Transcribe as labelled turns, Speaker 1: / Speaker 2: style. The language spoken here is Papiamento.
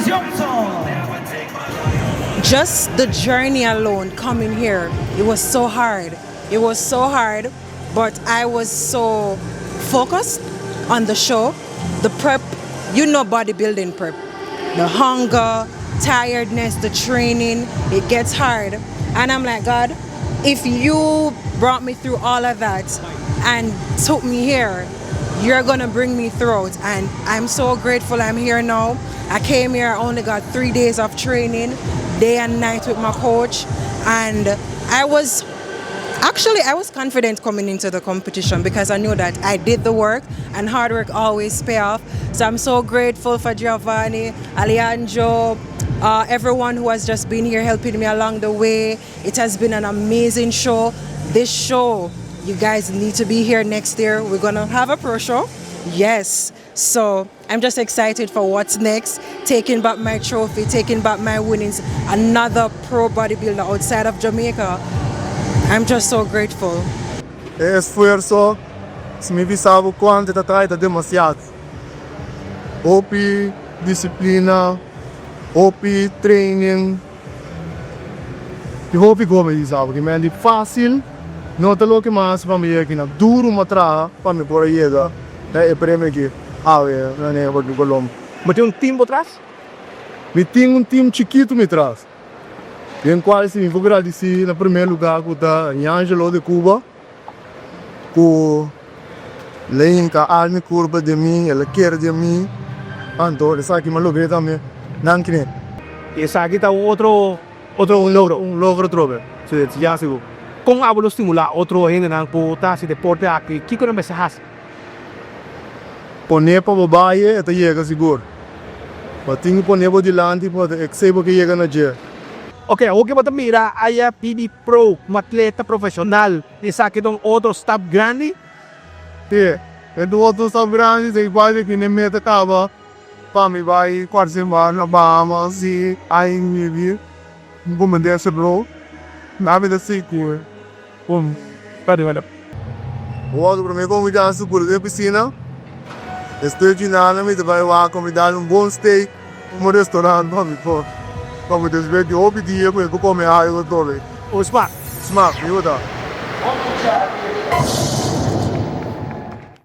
Speaker 1: Johnson.
Speaker 2: Just the journey alone coming here, it was so hard. It was so hard, but I was so focused on the show, the prep, bodybuilding prep, the hunger, tiredness, the training, it gets hard. And I'm like, "God, if you brought me through all of that and took me here, you're gonna bring me through it." And I'm so grateful I'm here now. I came here, I only got 3 days of training, day and night with my coach. And I was actually, I was confident coming into the competition because I knew that I did the work and hard work always pay off. So I'm so grateful for Giovanni, Alejandro, everyone who has just been here helping me along the way. It has been an amazing show. This show, you guys need to be here next year. We're gonna have a pro show. Yes. So I'm just excited for what's next. Taking back my trophy, taking back my winnings, another pro bodybuilder outside of Jamaica. I'm just so grateful.
Speaker 3: E esfuerso, si mi bisa bo kuantu ta traha, demasiado. Hopi disiplina, hopi training. I hopi kome, sabe? Ku mi fásil, no ta loke mas pa mi aki na duru m'a traha pa mi por yega. E premio aki. Ah, e, ne, pa Colombo.
Speaker 4: Bo tin un team atras?
Speaker 3: Mi tin un team chikitu mi tras. Den kual si mi por gradisí na promé lugá ku ta Angelo de Cuba, ku el a hinka alma i kurpa den mi, el a kere den mi. Anto, esaki m'a logr'é tambe. Nan kere.
Speaker 4: Esaki ta otro un logro.
Speaker 3: Un logro trobe. Si, ya sigur.
Speaker 4: Kon abo lo stimulá otro hendenan ku ta hasi deporte aki, kiko nan mester hasi?
Speaker 3: Pone pa bo bai, e yega sigur. Ma tin ku pone bo dilanti pa e ku yega na dje.
Speaker 4: Ok, awor ku bo mira IFBB Pro, un atleta profeshonal, esaki ta un otro stap grandi?
Speaker 3: Si, e otro stap grandi, sei quasi ku nem meta kaba. Pa mi bai kuater siman na Bahamas i ai mi komendé bro. Na mi ta sigur.
Speaker 4: Bom, pera, olha.
Speaker 3: Bom, promé kombidá sigur den pisina. Despues di nada, mi bai kombidá un bon steak, un restaurant pa mi por. Pa mi despues di hopi dia ku kome algu tambe.
Speaker 4: O smaak.
Speaker 3: Smaak, mi gusta.
Speaker 1: One